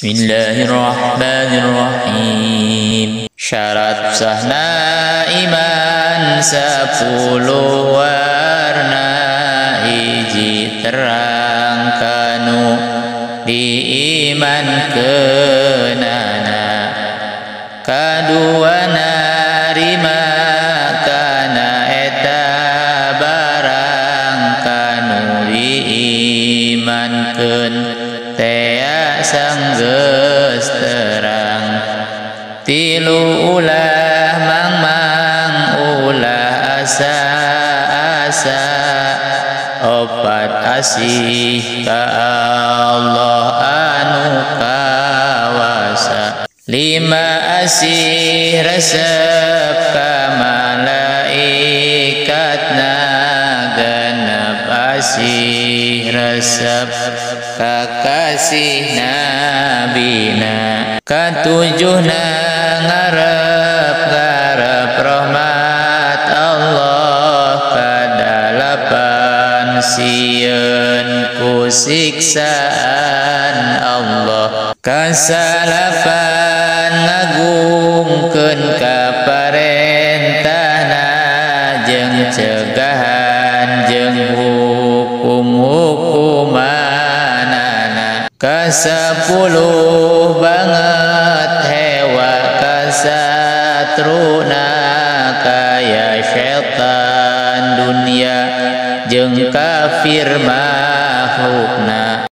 Bismillahirrahmanirrahim. Syarat sahna iman 10 warna, hiji terang kanu diiman kenana, kadua narima kana eta barang kanu diimankeun tea sanggeus terang. Tilu ulah mangmang ulah asa-asa, opat asih ka Allah anu kawasa, lima asih resep ka malaikatna, genep asih resep ka kasih nabina, katujuhna ngarep-ngarep rahmat Allah, kadalapan sieun ku siksaan Allah, kasalapan ngagungkeun ka parentahna, jeung cegahan jeung hukum-hukumanana, kasapuluh banget hewa kasatruna, kaya syaitan dunia jeung kafir makhlukna.